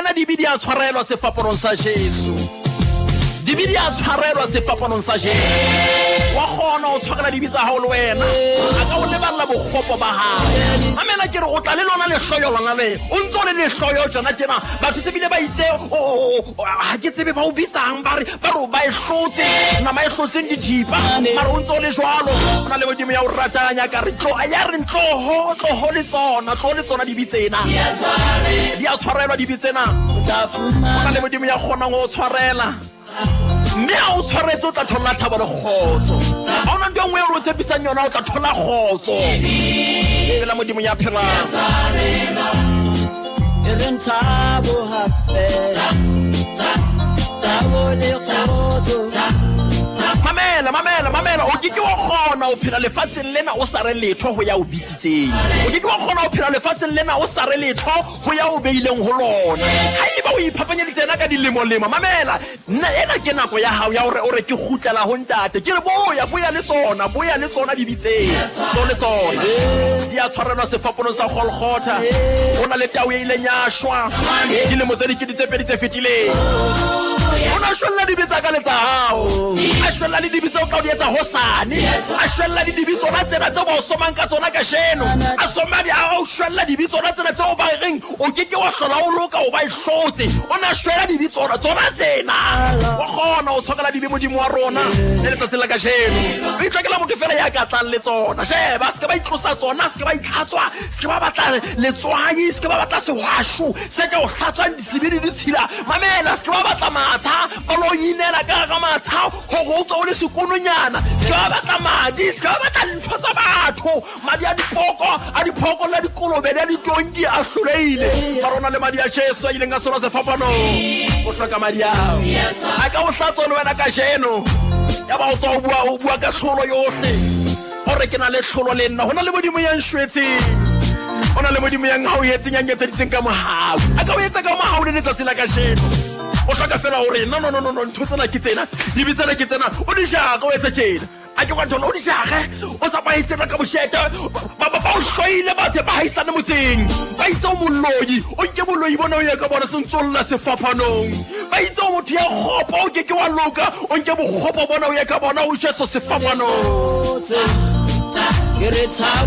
wena dibe di a tshwarelwa sefapanong sa Jesu. Dibe di a tshwarelwa sefapanong sa Jesu. Wa kgona ho tshwarela dibe tsa hao le wena. A ka o leballa bokgopo ba hao. Mamela ke re o tla le lona lehloyo lona le. O ntse o le lehloyo jona tjena. Batho se bile ba itse ha ke tsebe ba o bitsang ba re ba re ba e hlotse nama e hlotseng dithipa mara o ntse o le jwalo. O na le Modimo ya o ratang ya ka re tlo ya re tloho tloho le tsona tloho le tsona dibe tsena. Di a tshwarelwa dibe tsena. O na le Modimo ya kgonang ho o tshwarela. Mme ha o tshwaretse o tla thola thabo le kgotso. Ha ona ntho e nngwe e re o tshepisang yona o tla thola kgotso. Pela Modimo ya phelang. E reng thabo hape. Thabo le kgotso. Mamela, mamela, mamela. O ke ke wa kgona ho phela lefatsheng lena o sa re letho ho ya o bitsitseng. O ke ke wa kgona ho phela lefatsheng lena o sa re letho ho ya o beileng ho lona. Haeba o iphapanyeditse yena ka dilemo-lemo, mamela, nna ena ke nako ya hao ya hore o re ke kgutlela ho Ntate. Ke re boya, boya le tsona, boya le tsona dibe tseo. Tlo le tsona. Di a tshwarelwa sefapanong sa Golgotha. Ho na le tau e ileng ya shwa dilemo tse dikete tse pedi tse fetileng. O na shwella dibe tsa ka le tsa hao. A shwella le dibe tseo o tla o di etsa hosane. A shwella le dibe tsona tsena tseo ba o somang ka tsona kasheno. A soma di a o shwella dibe tsona tsena tseo ba reng o ke ke wa hlola o loka o ba e hlotse. O na shwela dibe tsona tsona tsena. Wa kgona ho tshwarela dibe Modimo wa rona le letsatsing la kasheno. O itlhokela motho fela ya ka tlang le tsona. Sheba, se ke ba itlosa tsona, se ke ba itlhatswa, se ke ba batla letswai, se ke ba batla sehwasho se ka o hlatswang disebe le ditshila. Mamela, se ke ba batla matsha, ba lo inela ka hara matsha hore o tswe o le sekononyana. Se ke ba batla madi, se ke ba batla dintho tsa batho. Madi a dipoko, a diphoko le a dikolobe le a ditonki a hlolehile. Mara o na le madi a Jesu a ileng a solwa sefapanong. O hloka madi ao. A ka o hlatswa le wena kajeno. Ya ba o tswa o bua, o bua ka tlholo yohle. O re ke na le tlholo le nna. Ho na le Modimo ya nshwetseng. Ho na le Modimo ya nhauhetseng, ya nketseditseng ka mohau. A ka o etsa ka mohau le letsatsi la kajeno. O hloka fela hore no, no, no, no, no, ntho tsena ke tsena, dibe tsena ke tsena, o di jaka, o etse tjena. A ke wa thola o di jage, o tsamaye tsena ka boshete. Ba ba o hloile batho ba haisane motseng. Ba itse o moloi, o nke boloi bona o ye ka bona se ntsolla sefapanong. Ba itse o motho ya kgopo, o ke ke wa loka, o nke bokgopo bona o ye ka bona o Jesu sefapanong.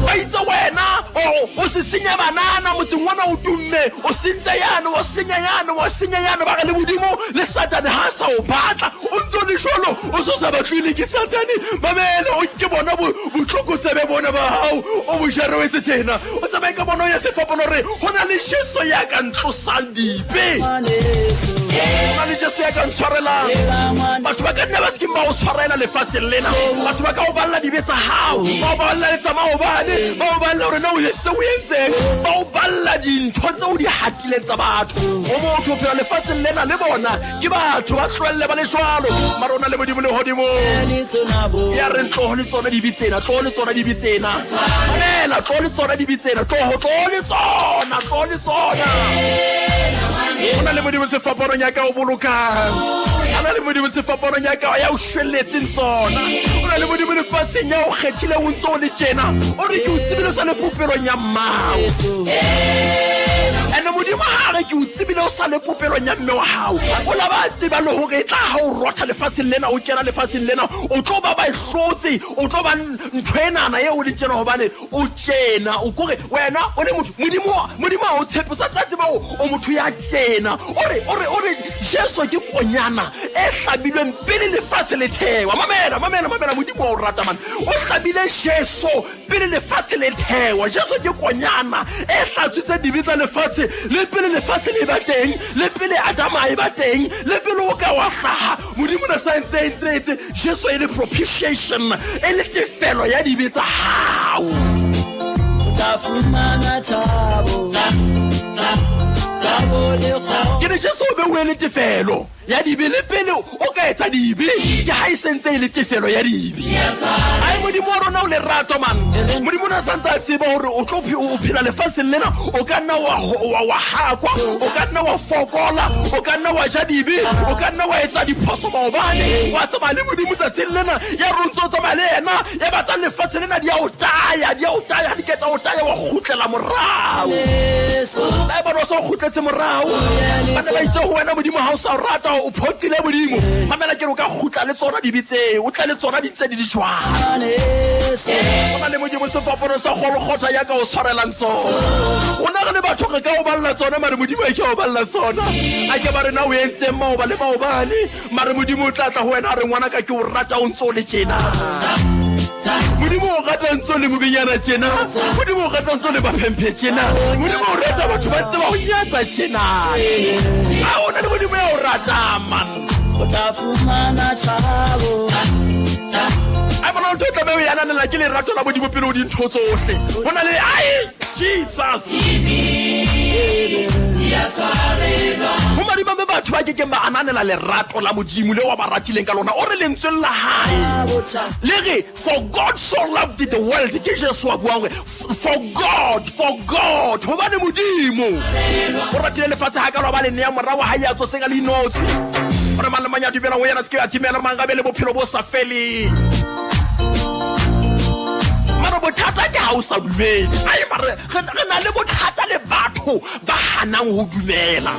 Ba itse wena o se senya banana motseng ona o tumme, o sentse yane, wa senya yane, wa senya yane, ba re le Modimo le Satane ha sa o batla, o ntse o le jwalo, o so sa batlwile ke Satane. Mamela, o nke bona botlokotsebe bona ba hao, o bo jare o etse tjena, o tsamaye ka bona o ye sefapano, re ho na le Jesu ya ka ntlosang dibe, ho na le Jesu ya ka ntshwarelang. Batho ba ka nna ba se keng ba o tshwarela lefatsheng lena, batho ba ka o balla dibe tsa hao, ba o balla le tsa maobane, ba o balla hore na o se o entseng, ba o balla dintho tse o di hatileng tsa batho. O motho o phela lefatsheng lena le bona ke batho ba tlohelle ba le jwalo, mara o na le Modimo lehodimong ya reng tloho le tsona dibe tsena, tloho le tsona dibe tsena, mamela, tloho le tsona dibe tsena, tloho, tloho le tsona, tloho le tsona. O na le Modimo sefapanong ya ka o bolokang, a na le Modimo sefapanong ya ka ya o shwelletseng tsona, o na le Modimo lefatsheng ya o kgethileng o ntse o le tjena, o re ke o tsebile o sa le popelong ya mmao. Ene Modimo ha re ke o tsebile o sa le popelong ya mme wa hao, o la ba tseba le hore e tla ha o rotha lefatsheng lena, o kena lefatsheng lena, o tlo ba ba e hlotse, o tlo ba ntho enana eo o leng tjena, hobane o tjena, o kore wena o le motho, Modimo, Modimo ha o tshepe, o sa tla tseba hore o motho ya tjena. O re, o re, o re Jesu ke konyana e hlabilweng pele lefatshe le thewa. Mamela, mamela, mamela, Modimo wa o rata man. O hlabile Jesu pele lefatshe le thewa. Jesu ke konyana e hlatswitseng dibe tsa lefatshe le pele lefatshe le ba teng, le pele Adama e ba teng, le pele o ka wa hlaha. Modimo ne sa ntse ntse etse Jesu e le propitiation, e le tefelo ya dibe tsa hao. O tla fumana thabo, thabo le kgotso. Ke re Jesu o be o e le tefelo ya dibe le pele o ka etsa dibe, ke ha e sentse e le tefelo ya dibe. Ai, Modimo wa rona o lerato man. Modimo o ne a santse a tseba hore o tlo o phela lefatsheng lena, o ka nna wa wa wa hakwa, o ka nna wa fokola, o ka nna wa ja dibe, o ka nna wa etsa diphoso maobane, wa tsamaya le Modimo tsatsing lena, ya re o ntse o tsamaya le yena, ya ba tsa lefatshe lena di a o taya. taya di a o taya ha di keta o taya wa kgutlela morao la ebane o sa o kgutletse morao ba ne ba itse ho wena modimo ha o sa o rata o phoqile modimo mamela ke re o ka kgutla le tsona dibe tseo o tle le tsona di ntse di di jwalo go na le modimo sefapano sa gologotha ya ka o tshwarelang tsona rona re le batho re ka o balla tsona mare modimo a ke o balla tsona a ke ba rena o entseng maoba le maobane mare modimo o tla tla go wena a re ngwana ka ke o rata o ntse o le tjena modimo o rata ntse o le mobenyana tjena modimo o rata ntse o le baphemphe tjena modimo o rata batho ba ntse ba go nyatsa tjena a o na le modimo ya o ratang man o tla fumana thabo a bona ntho o tlameha o e ananela ke lerato la modimo pele o dintho tsohle go na le ai jesus ho madimame batho ba kekeng ba ananela lerato la modimo le wa ba ratileng ka lona o re lentsweng la hae le re for god so loved the world ke jesu a buang gore for god for god gobane modimo o ratile lefatshe ga ka lwa ba le nea morago ga ya tsoseng a le inotshi gore mang le mang ya dumelang go yena se ke ya timela mang gabe le bophelo bo sa feleng mare bothata ke ga o sa dumele ai mare re na le bothata le batho ba hanang go dumela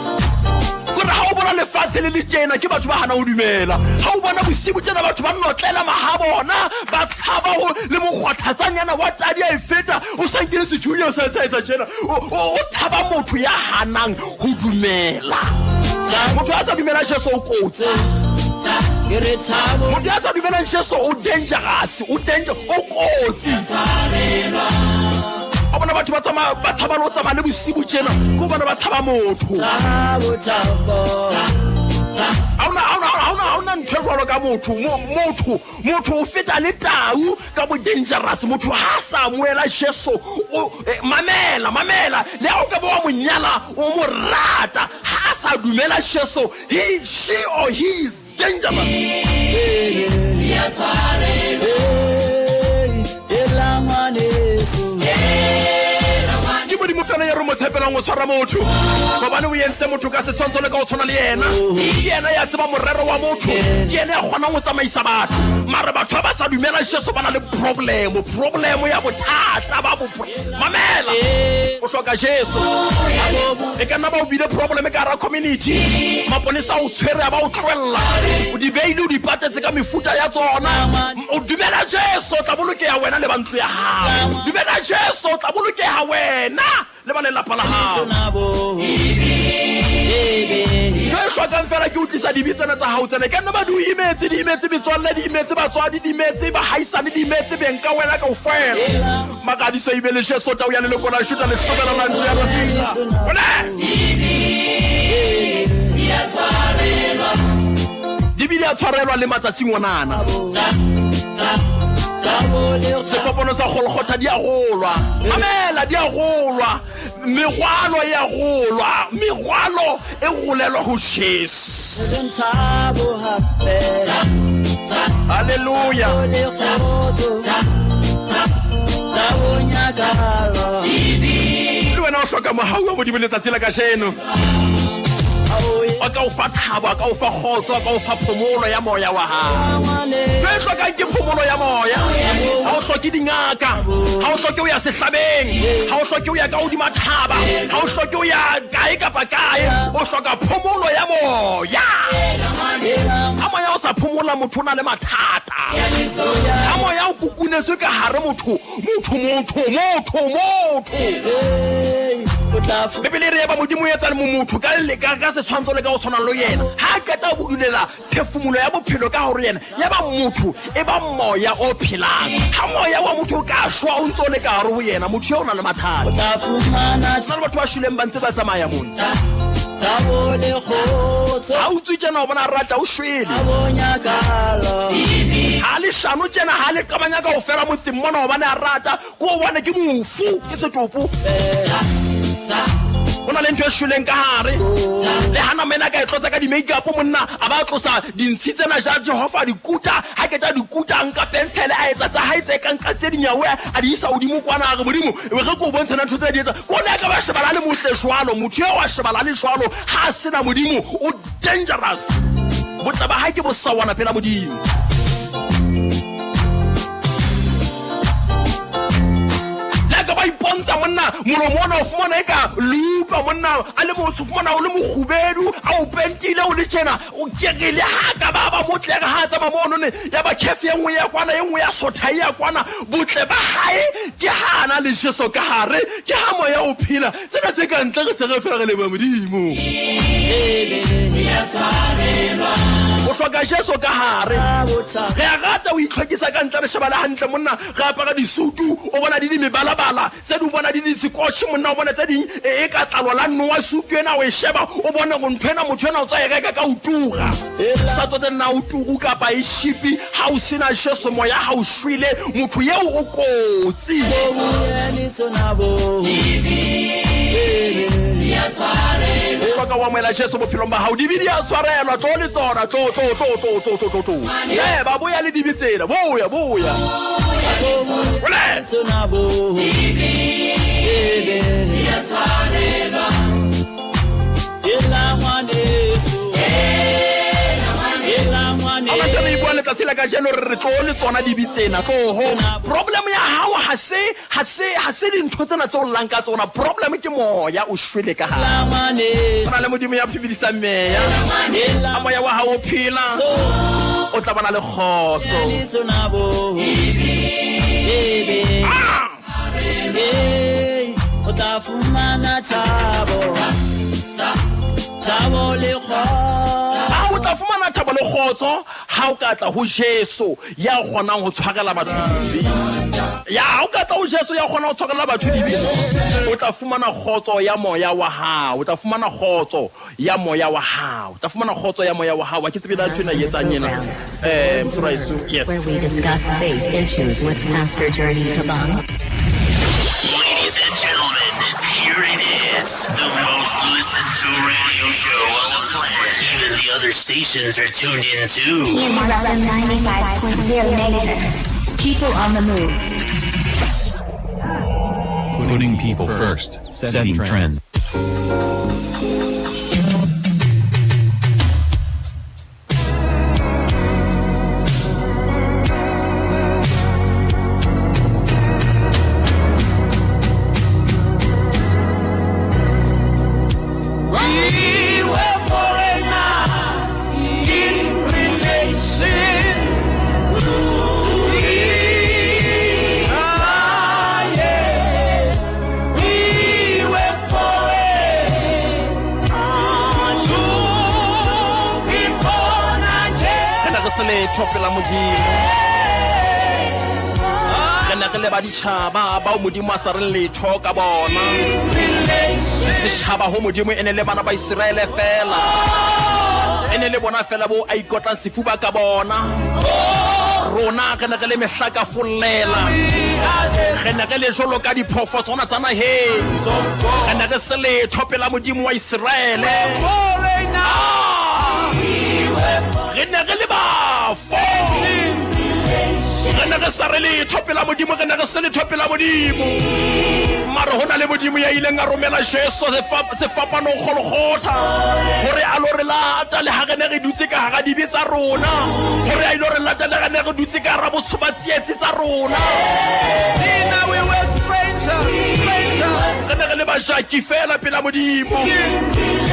kore ga o bona lefatshe le le tjena ke batho ba hana go dumela ga o bona bosibu tjena batho ba notlela maga bona ba tshaba go le mokgwathatsanyana wa tadi a e feta o sa nkile sethunya sa sa etsa tjena o tshaba motho ya hanang go dumela motho a sa dumelang jesu o kotsi motho ya sa dumelang jesu o dangerous o danger o kotsi o bona batho ba tsamaya ba tshaba le go tsamaya le bosibu tjena ko bona ba tshaba motho ga ona ntho e jalo ka motho motho motho o feta le tau ka bo dangerous motho ha sa amoela jesu eh, mamela mamela le ha o ka ba wa monyala o mo rata ha a sa dumela jesu he she or he is dangerous ke modimo fela ya re mo tshepelang o tshwara motho gobane o entse motho ka setshwantsho le ka o tshwana le yena ke yena ya tseba morero wa motho ke yena ya kgonang go tsamaisa batho mare batho ba ba sa dumela jesu ba na le problemo problemo ya bothata ba bo mamela o hloka jesu e ka nna ba o bile probleme ka gara community maponesa o tshwere a ba o tloelela o di beile o di patetse ka mefuta ya tsona o dumela jesu o tla bolokega wena le ba ntlo ya gago dumela jesu o tla bolokega wena le ba lelapa la gago ntho e hlokang fela ke o tlisa dibe tsena tsa gago tsena ka nna ba di o imetse di imetse metswalle di imetse batswadi di imetse bahaisane di imetse beng ka wena ka ofela makadiso ibe le jesu tau ya leloko la juda lehlomela la ntlo ya dafida ole di bile a tshwarelwa le matsatsing onana sefapano sa golgotha di a golwa mamela di a golwa megwalo e a golwa megwalo e golelwa go jesu halleluja le wena o hloka mohau wa modimo letsatsi la kasheno a ka o fa thabo a ka o fa kgotso a ka o fa phomolo ya moya wa gago ntho e hlokang ke phomolo ya moya ga o hloke dingaka ga o hloke o ya sehlabeng ga o hloke o ya ka godima thaba ga o hloke o ya kae kapa kae o hloka phomolo ya moya ga moya o sa phomola motho o na le mathata ga moya o kukunetswe ka gare motho motho motho motho motho bebele e re eba modimo o etsa mo motho ka leka ka setshwantsho le ka go tshwana le yena ha a qeta go budulela phefumolo ya bophelo ka gore yena ya ba motho e ba moya o phelang ha moya wa motho o ka shwa o ntse o le ka gare go yena motho yo o na le mathata na le batho ba shuleng ba ntse ba tsamaya mone ga o tswe tsena o bona rata o shwele ga le shano tsena ga le qabanya ka go fela motseng mona gobane a rata ko o bone ke mofu ke setopo go na le ntho e shweleng ka gare le gana mena ka e tlotsa ka di-makeup monna a ba tlosa dintshi tsena ja jehova a di kuta ga ke tsa di kuta a nka pentshele a etsa tsa gae tse kang ka tse dinyawe a di isa godimo kwana a re modimo e re ko o bontshana ntho tse di etsa ko ne a ka ba shebala le motle jwalo motho eo a shebala le jwalo ga a sena modimo o dangerous botle ba gae ke bosawana pela modimo. Molomo ona o fumana eka lupa monna a le motsho, fumana o le mokgubedu, a o pentile o le tjena, o kere le ha ka ba ba motle re ha tsamaya mono ne ya ba khefe e nngwe ya kwana, e nngwe ya sotha e ya kwana. Botle ba hae ke ha a na le Jesu ka hare, ke ha moya o phela. Tsena tse ka ntle re se re fela re leboha Modimo. O hloka Jesu ka hare. Re a rata ho itlhwekisa ka ntle, re shebale hantle monna, re apara disutu, o bona di di mebalabala, tse di o bona di di sekotjhe monna, o bone tse ding e e ka tlalo la noa sutu ena, o e sheba o bone hore ntho ena motho ena o tswa e reka ka ho tura. Sa tsotelle na o turu kapa e shipi, ha o sena Jesu moya ha o shwele, motho eo o kotsi. O hloka ho amohela Jesu bophelong ba hao. Dibe di a tshwarelwa, tlo le tsona, tlo, tlo, tlo, tlo, tlo, tlo, tlo, tlo. Sheba, boya le dibe tsena, boya, boya. Ole! Ntho re e buang letsatsi la kajeno re re tlo le tsona dibe tsena, tloho. Problem ya hao ha se, ha se, ha se dintho tsena tse o llang ka tsona. Problem ke moya o shwele ka hare. Ho na le Modimo ya phedisang meya. Ha moya wa hao o phela, o tla bona le kgotso. Ah! O tla fumana thabo, thabo le kgotso. Ha o tla fumana thabo le kgotso ha o ka tla ho Jesu ya kgonang ho tshwarela batho dibe. Ya ha o ka tla ho Jesu ya kgonang ho tshwarela batho dibe, o tla fumana kgotso ya moya wa hao. O tla fumana kgotso ya moya wa hao. O tla fumana kgotso ya moya wa hao. Ha ke tsebe na ntho ena e etsang ena. Eh, Msuraesu, yes. Where we discuss faith issues with Pastor Journey Tabang. Ladies and gentlemen, here it is. The most listened to radio show on the planet. Even the other stations are tuned in too. TMR 95.0 megahertz. People on the move. Putting people first, setting trends. We were foreigners in relation to Israel. We were foreign to be born again. Re ne re se letho pela Modimo. Re ne re le baditjhaba bao Modimo a sa reng letho ka bona. Setjhaba ho Modimo e ne le bana ba Iseraele fela. E ne le bona fela bo a ikotlang sefuba ka bona. Rona re ne re le mehlakafollela. Re ne re le jwalo ka diphoofo tsona tsa naheng. Re ne re se letho pela Modimo wa Iseraele. Ah! Re ne re le bafo. Re ne re sa re letho pela Modimo, re ne re se letho pela Modimo. Mare ho na le Modimo ya ileng a romela Jesu sefapanong Golgotha hore a lo re lata le ha re ne re dutse ka hara dibe tsa rona, hore a ilo re lata le ha re ne re dutse ka hara botsho ba tsietsi tsa rona. Tina, we were strangers, strangers. Re ne re le bajaki fela pela Modimo.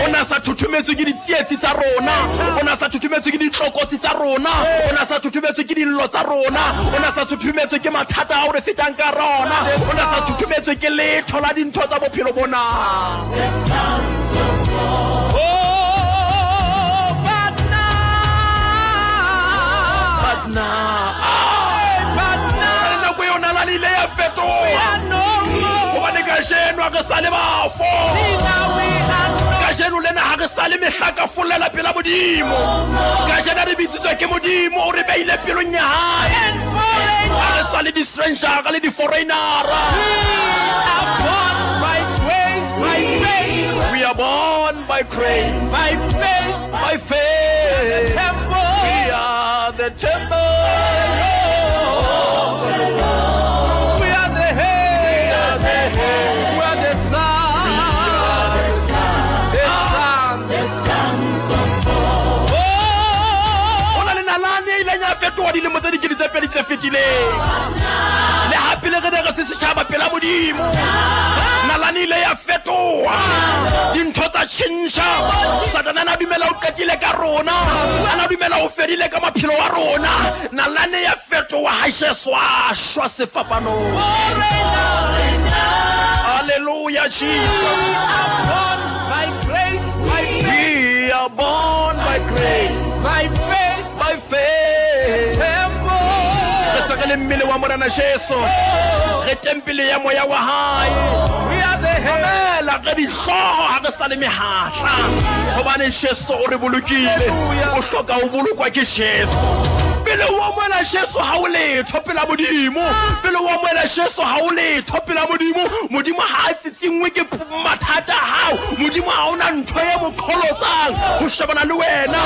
O na sa thothometswe ke ditsietsi tsa rona, o na sa thothometswe ke ditlokotsi tsa rona, o na sa thothometswe ke dillo tsa rona, o na sa thothometswe ke mathata ao re fetang ka rona, o na sa thothometswe ke letho la dintho tsa bophelo bona. Oh, but now, But now, ah, but now, le nako eo nalane ile ya we fetoha are no more. hobane kajeno ha re sa le bafo. Tina, we are no Kajeno lena ha re sa le mehlakafollela pela Modimo. Kajeno re bitsitswe ke Modimo, o re beile pelong ya hae. and foreigners. Ha re sa le di-stranger, le di-foreignera. We are born by grace, by faith, We are born by grace, by faith, by faith. temple. We are the temple. We are the head. We are the sons. The sons. Oh, Ho na le nalane e ileng ya fetoha dilemo tse dikete tse pedi tse fetileng. Le hape Pele re ne re se setjhaba pela Modimo. Nalane ile ya fetoha. Dintho tsa tjhentjha. Satane a na dumela o qetile ka rona. A na dumela o fedile ka maphelo wa rona. Nalane ya fetoha ha Jesu a shwa sefapanong. Hallelujah, Jesus. By grace, by faith. We are born by grace. By faith. By faith. Temple. Re se re le mmele wa Morena Jesu. Re tempele ya moya wa hae. We are the head. Mamela, re dihlooho ha re sa le mehahla. Hobane Jesu o re bolokile. O hloka ho bolokwa ke Jesu. Pele o amohela Jesu ha o letho pela Modimo. Pele o amohela Jesu ha o letho pela Modimo. Modimo ha a tsitsingwe ke mathata a hao. Modimo ha ona ntho e mo qholotsang ho shebana le wena.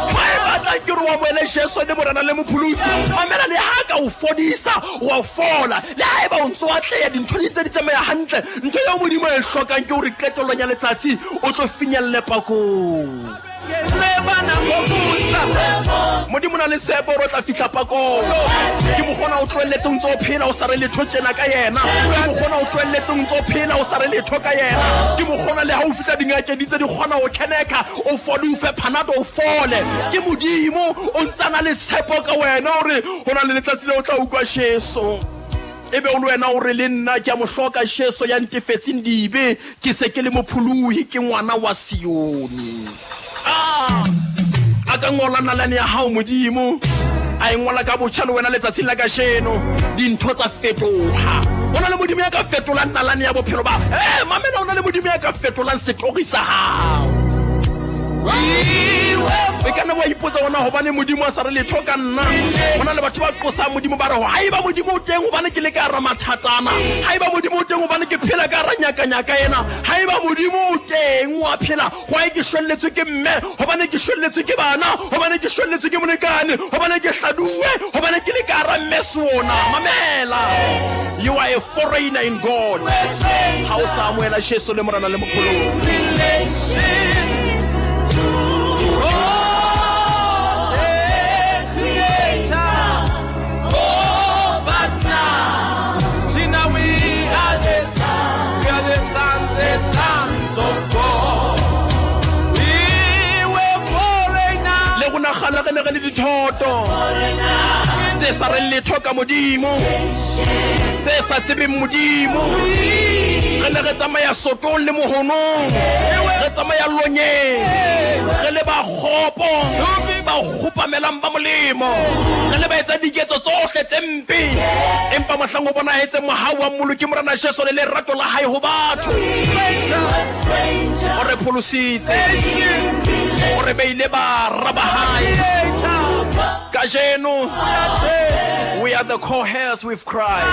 Ntho e batlang ke hore o amohele Jesu le Morena le Mopholosi. Mamela, le ha ka o fodisa, wa fola. Le haeba o ntso atleha, dintho di ntse di tsamaya hantle. Ntho eo Modimo a e hlokang ke hore qetellong ya letsatsi o tlo finyelle pakong. Modimo o na le tshepo hore o tla fihla pakong. Ke mokgona o tlohelletse o ntso o phela o sa re letho tjena ka yena. Ke mokgona o tlohelletse o ntso o phela o sa re letho ka yena. Ke mokgona le ha o fihla dingakeng di ntse di kgona ho khenekha, o fole, o fe Panado o fole. Ke Modimo o ntsa na le tshepo ka wena hore ho na le letsatsi le o tla utlwa Jesu. Ebe o le wena o re le nna ke a mo hloka Jesu ya ntefetseng dibe, ke se ke le mopholohi, ke ngwana wa Sione. Ah, a ka ngola nalane ya hao Modimo, a e ngola ka botjha le wena letsatsing la kasheno, dintho tsa fetoha. Ho na le Modimo ya ka fetolang nalane ya bophelo ba. Eh, mamela, ho na le Modimo ya ka fetolang setori sa hao. E ka nna wa ipotsa gona gobane Modimo a sa re letho ka nna. Go na le batho ba qosang Modimo ba re haeba Modimo o teng gobane ke le ka hara mathatana, haeba Modimo o teng gobane ke phela ka hara nyakanyaka ena, haeba Modimo o teng wa phela why ke shwelletswe ke mme, gobane ke shwelletswe ke bana, gobane ke shwelletswe ke molekane, gobane ke hladuwe, gobane ke le ka hara mess ona. Mamela, you are a foreigner in God ha o sa amohela Jesu le Morena le Mopholosi. Le rona kgale re ne re le dithoto tse sa reng letho ka Modimo, tse sa tsebeng Modimo. Re ne re tsamaya sotong le mohonong, re tsamaya lonyeng, re le ba kgopo, ba kgopamelang ba molemo, re le ba etsa diketso tsohle tse mpe. Empa mohlang o bonahetse mohau wa Mmoloki Morena Jesu le lerato la hae ho batho, o re pholositse, o re beile bara ba hae. Kajeno we are the co-heirs with Christ.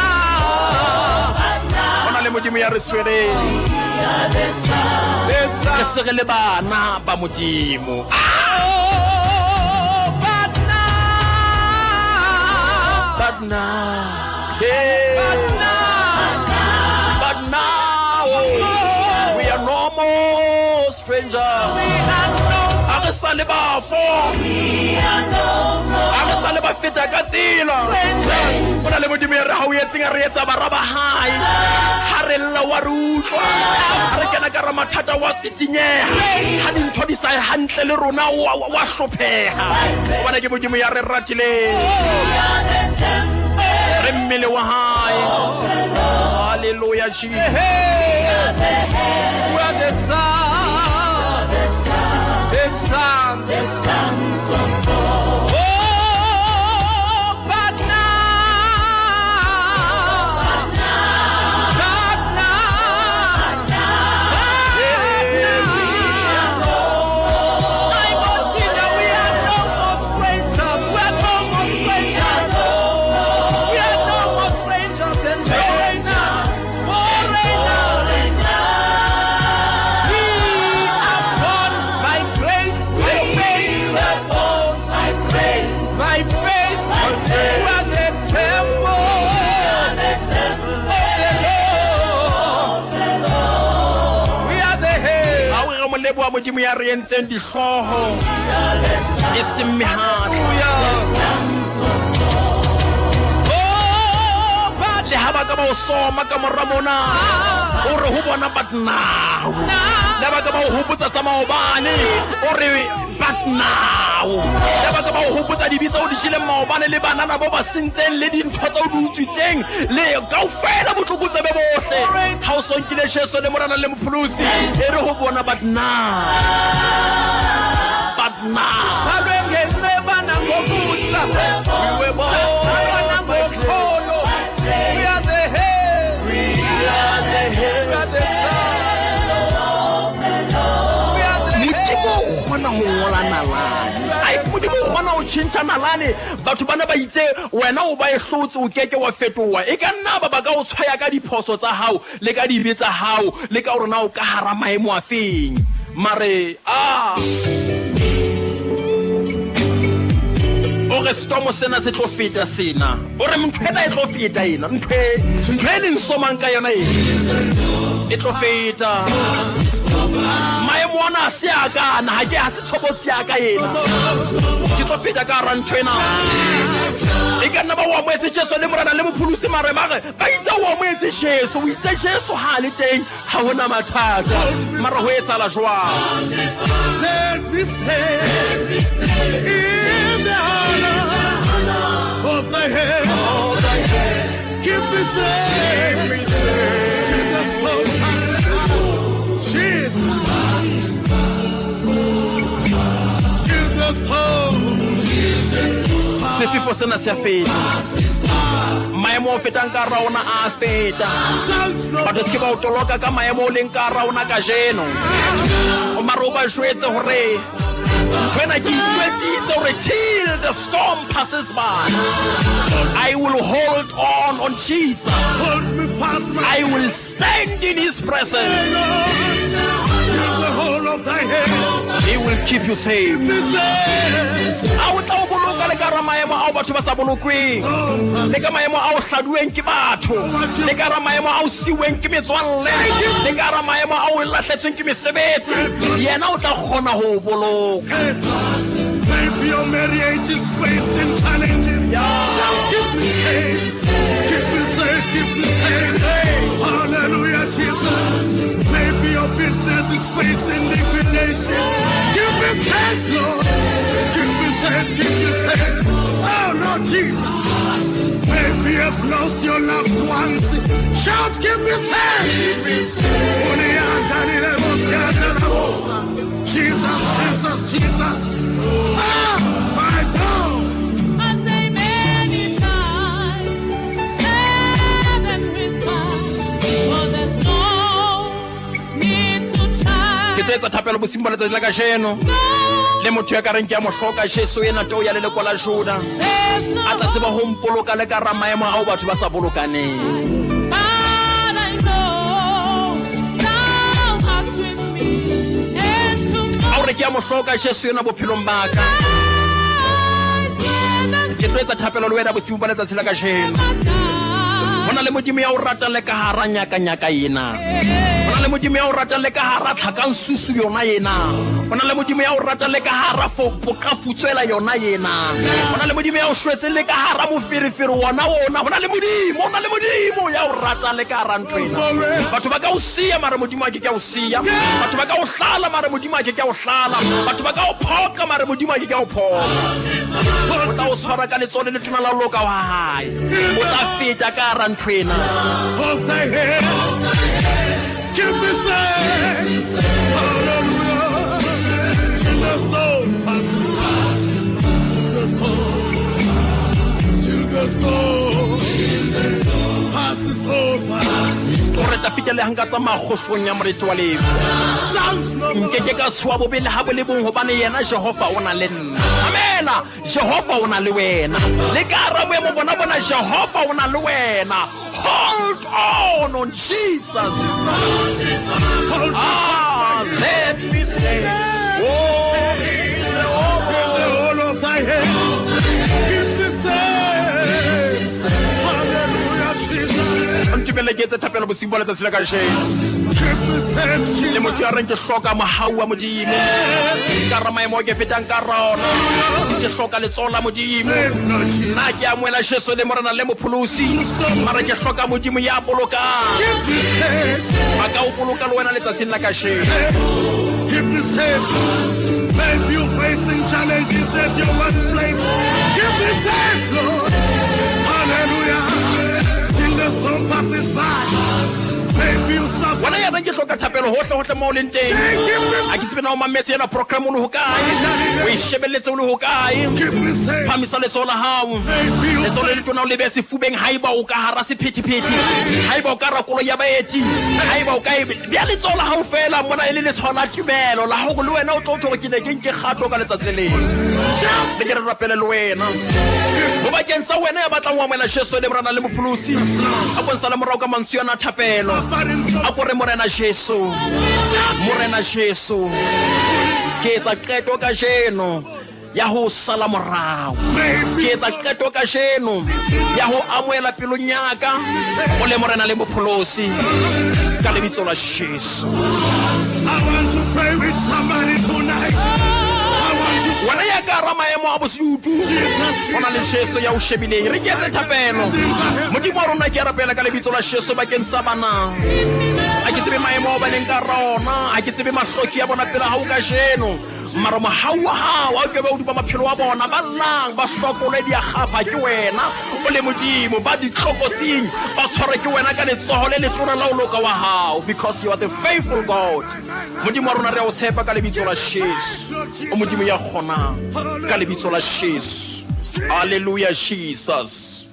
Ho na le Modimo ya re tshwereng, re se re le bana ba Modimo. But now, hey, but now, we are no more strangers. A re sa le bafo, a re sa le ba feta ka tsela. Ho na le Modimo ya re hauhetseng, a re etsa bara ba hae. Ha re lla wa re utlwa, ha re kena ka hara mathata wa tsitsinyeha, ha dintho di sa ye hantle le rona wa hlopheha. Hobane ke Modimo ya re ratileng, re mmele wa hae. Hallelujah, Jesus. We are the sons, the sons, the sons of God. Oh, but now, but now, but now, I'm watching now. We are no more strangers. We are no more strangers. We are no more strangers and foreigners. Foreigners. We are born by grace, by faith. By faith. We are the temple of the Lord. We are the head. Ha o re mo leboha Modimo ya re entseng dihlooho e seng mehatla. Oh, but Le ha ba ka ba o soma ka mora mona o re ho bona but now le ba ka ba o hopotsa tsa maobane o re but now le ba ka ba o hopotsa dibe tse o di jeleng maobane le banana bo ba sentseng le dintho tse o di utswitseng le kaofela botlokotsebe bohle ha o so nkile Jesu le morena le mopholosi e re ho bona but now but now Salwe ngenceba nangomusa. Sasalwa nangokholo. We are the head. We are the head. We are the sons. We are the Modimo head. o kgona ho ngola nalane. Ai, Modimo o kgona ho tjhentjha nalane. Batho bana ba itse wena o ba e hlotse o keke wa fetoha. E ka nna ba ba ka o tshwaya ka diphoso tsa hao le ka dibe tsa hao le ka hore na o ka hara maemo a feng. Mare a o re stormo sena se tlo feta sena. O re ntho ena e tlo feta ena. Ntho e ntho e leng somang ka yona ena e tlo feta. Maemo ana a se a ka ana, ha ke ha se tshobotsi ya ka ena. Ke tlo feta ka hara ntho ena. E ka nna ba o amohetse Jesu le morena le mopholosi mare ba re ba itse o amohetse Jesu, o itse Jesu ha a le teng ha hona mathata. Mara ho etsahala jwang? Let me stand in the honor of thy hand. Keep me safe till the storm passes by. Jesus. Till the storm Sefefo sena se a feta. Maemo a fetang ka hara ona a feta. sounds no Batho se ke ba o toloka ka maemo o leng ka hara ona kajeno. O mare o ba jwetse hore ntho ena ke itjwetsitse hore till the storm passes by, I will hold on Jesus. hold me fast, my I will stand in his presence. Lord. In the whole of thy hand. He will keep you safe. Me safe. A o tla o boloka le ka hara maemo ao batho ba sa bolokweng, le ka maemo ao hladuweng ke batho, le ka hara maemo ao siuweng ke metswalle, le ka hara maemo ao lahletsweng ke mesebetsi. Yena o tla kgona ho o boloka. Maybe your marriage is facing challenges. Shout, keep me safe. Keep me safe, keep me safe. Hallelujah, Jesus. Maybe your business is facing liquidation. Keep me safe, Lord. Keep me safe, keep me safe. Oh, Lord Jesus. Maybe you've lost your loved ones. Shout, keep me safe. Jesus, Jesus, Jesus. Ah, my God. I say many times, sad and response, for there's no need to try. Ke tlo etsa thapelo bosiung ba letsatsi la kajeno le motho ya ka reng ke a mo hloka Jesu ena teo ya leloko la Juda. There's no A tla tseba ho mpoloka le ka hara maemo ao batho ba sa bolokaneng. But I know thou art with me, and A tomorrow o re ke a mo hloka Jesu ena bophelong ba ka. is when the Ke tlo etsa thapelo le wena bosiung ba letsatsi la kajeno. Ho na le Modimo ya o ratang le ka hara nyakanyaka ena. Ho na le Modimo ya o ratang le ka hara tlhakansusu yona ena. Ho na le Modimo ya o ratang le ka hara pokafutswela yona ena. Ho na le Modimo ya o shwetseng le ka hara moferefere wona ona. Ho na le Modimo, ho na le Modimo ya o ratang le ka hara ntho ena. Batho ba ka o siya mare Modimo a ke ke a o siya. Batho ba ka o hlala mare Modimo a ke ke a o hlala. Batho ba ka o phoqa mare Modimo a ke ke a o phoqa. O tla o tshwara ka letsoho le letona la loka wa hae. O tla feta ka hara ntho ena. Of thy hand. Keep me safe. Hallelujah. Till the storm passes by. Till the storm. Till the storm passes over. O re tafita le ha nka tsamaya kgohlong ya moriti wa lefu. Sounds no more. Nkeke ka tshoha bobe le ha bo le bong hobane yena Jehova o na le nna. Mamela, Jehova o na le wena. Le ka hara boemo bona bona Jehova o na le wena. Hold on Jesus. Hold me Ah, let me stay. Oh, in the in the whole of thy hand. Keep me safe. Hallelujah, Jesus. Ntumelle Dumelle ke etse thapelo bosiung ba letsatsi la kajeno. Keep me safe, Le Jesus. motho ya reng ke hloka mohau wa Modimo. Ka hara maemo ao ke fetang ka hara ona. Ke hloka letsoho la Modimo. Safe, Lord Jesus. Nna ke amohela Jesu le Morena le Mopholosi. Mara ke hloka Modimo ya bolokang. Keep me safe. A ka o boloka le wena letsatsing la kajeno. Keep me safe. Maybe you're facing challenges at your workplace. Keep me safe, Lord. Hallelujah. Till the storm passes by. Maybe you suffer. Wena ya reng ke hloka thapelo hohle hohle mo o leng teng. Keep me A ke tsebe na o mametse ena program o le hokae. O e shebelletse o le hokae. Keep me safe. Phamisa letsoho la hao. Maybe you Letsoho le letona o le behe sefubeng haeba o ka hara sephethephethe. Haeba o ka hara koloi ya baeti. Haeba o ka e bea letsoho la hao feela mona e le letshwao la tumelo la hore le wena o tlo tjho hore ke ne ke nke kgato ka letsatsi le leng. Le ke re rapele le wena. Ho bakeng sa wena ya batlang ho amohela Jesu le Morena le Mopholosi. A ko nsale morao ka mantswe ana a thapelo. suffering from A ko re Morena Jesu. Morena Jesu. Ke etsa qeto kajeno ya ho sala morao. maybe Ke etsa qeto kajeno ya ho amohela pelong ya ka o le Morena le Mopholosi ka lebitso la Jesu. I want to pray with somebody tonight. I want to Wena ya ka hara maemo a bosedutu Jesus, ho na le Jesu ya o shebileng. Re ke etse thapelo. Modimo wa rona ke a rapela ka lebitso la Jesu bakeng sa bana. Ha ke tsebe maemo ao ba leng ka hara ona, ha ke tsebe mahloki a bona pele hao kajeno. Mara mohau wa hao ha o ke be o dupa maphelo a bona ba llang ba hlokolwe diakgapha ke wena o le Modimo ba ditlokotsing ba tshwarwe ke wena ka letsoho le letona la ho loka wa hao because you are the faithful God. Modimo wa rona re a o tshepa ka lebitso la Jesu. O Modimo ya kgonang ka lebitso la Jesu. Hallelujah Jesus.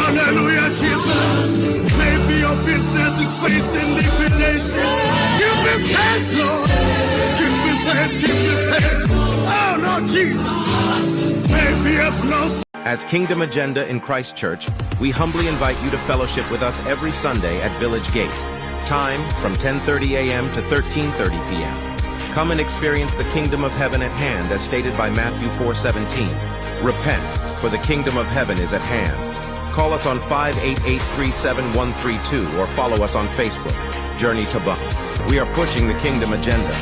Hallelujah, Jesus. Maybe your business is facing liquidation. Keep me safe, Lord. Keep me safe, keep me safe. Oh, Lord Jesus. Maybe I've lost As Kingdom Agenda in Christchurch, we humbly invite you to fellowship with us every Sunday at Village Gate. Time from 10:30 a.m. to 13:30 p.m. Come and experience the kingdom of heaven at hand as stated by Matthew 4:17. Repent, for the kingdom of heaven is at hand. Call us on 58837132 or follow us on Facebook. Journey to Bum. We are pushing the kingdom agenda.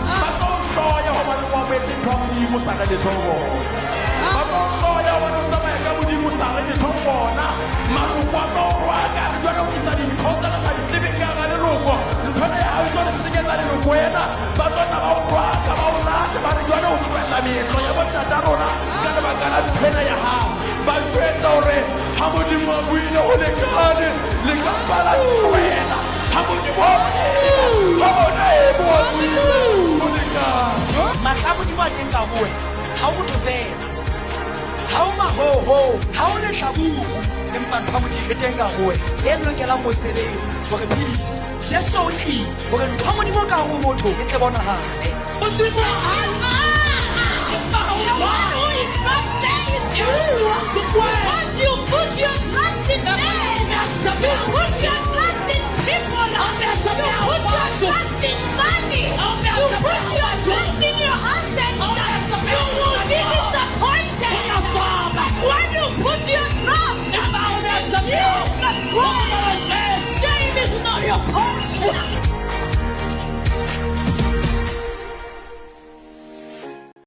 Ba tlo o hloya hobane o amohetse ntho ya Modimo o sa re letho ho bona. Ba tlo o hloya hobane o tsamaya ka Modimo o sa re letho ho bona. Maloko a tlo o rohaka, a re jwale o tlisa dintho tsena sa di tsebeng ka hara leloko. Ntho ena ya hao e tlo re senyetsa leloko ena. Ba tlo tla ba o rohaka, ba o late, ba re jwale o tlohella meetlo ya bontata rona ka lebaka la ntho ena ya hao. Ba jwetsa hore ha Modimo a buile ho lekane, le ka bala tlohela. Ha Modimo a buile, ha bona e bo a buile ho lekane. Matla a Modimo a teng ka ho wena. Ha o motho fela. Ha o mahoho, ha o lehlaburu, empa ntho ya Modimo e teng ka ho wena e lokelang ho sebetsa hore phedisa. Jesu o tlile hore ntho ya Modimo ka ho motho e tle bonahale. The one who is not saying you. Once you put your trust in man, you put your trust in people, you put your trust in money, you put your trust in your husband, you will be disappointed. But when you put your trust in Jesus Christ, shame is not your portion.